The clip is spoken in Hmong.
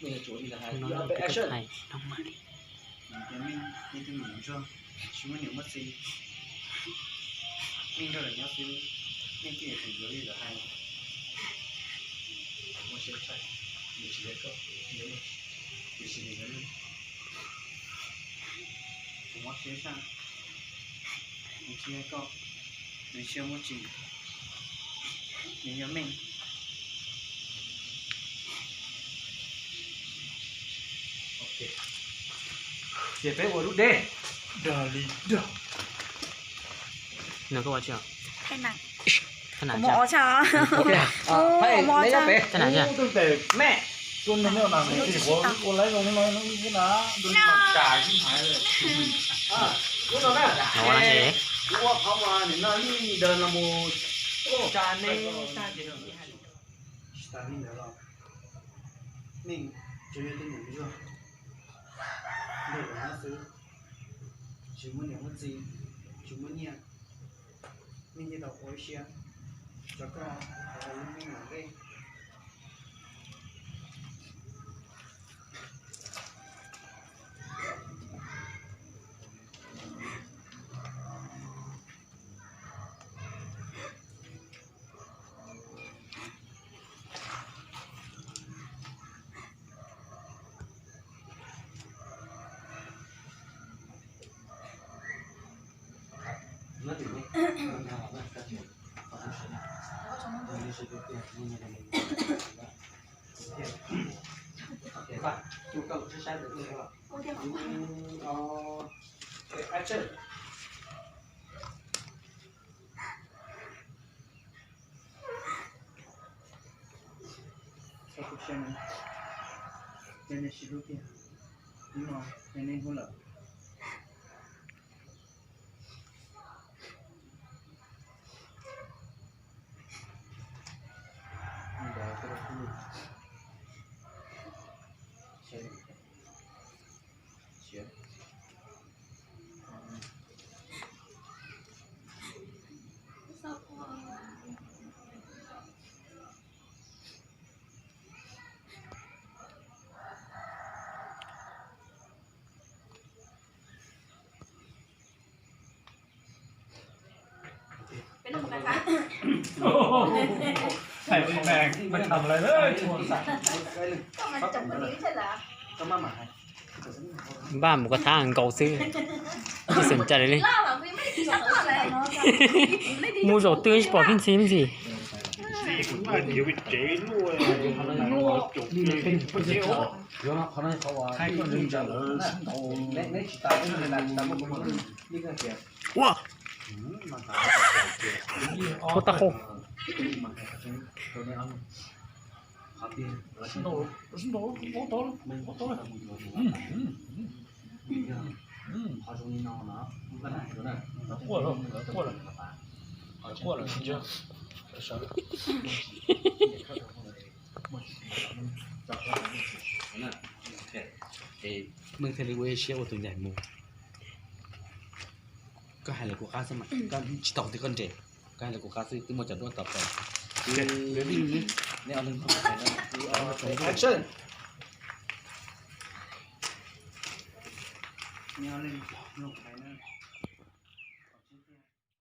Tus no yog peb tug thais noj maj li. Meej yog ib tug me nyuam ntsuag, tsis muaj niam muaj txiv. Meej nrog lawv nyob xwb, Meej twb yuav tsis yuav li lawv hais. Kuv mob siab tshaj, nws tsis yog koj, nws tsis yog Meej. Kuv mob siab tshaj, nws tsis yog koj, nws tsis yog Muaj Tsim, nws yog Meej. Ces peb ua lub dej. Dag li dag. Nws koj ua tsi? Thaj nam tsi? Thaj nam tsi? Mej, ua laiv zoo no na. Ua laiv no, nim no lij ntawd no mus. Tsis tas li ntawd los, Meej tsuas yog tus me nyuam ntsuag, nrog lawv nyob xwb, tsis muaj niam muaj txiv, tsis muaj nyiaj. Meej thiaj tau ua ib siab rau koj, rau lub neej ua ntej. Txhob tu siab na, yog nej sib hlub tiag, hnub no yog nej hnub lawm. Npaj mus koj thab nkaus xwb, tsis xav cai li. Mus zaum twg tsis pom pheej ntxhi pheej ntxhi. Ua, qhov tag qhov. Meej thiaj li ua ib siab ua tus ncaim mus. Koj hais lawv kuv qab xwb mas, koj tsis tau qhov twg koj nres. Koj hais lawv kuv qab xwb, twb muaj cov duab tom pes. Action.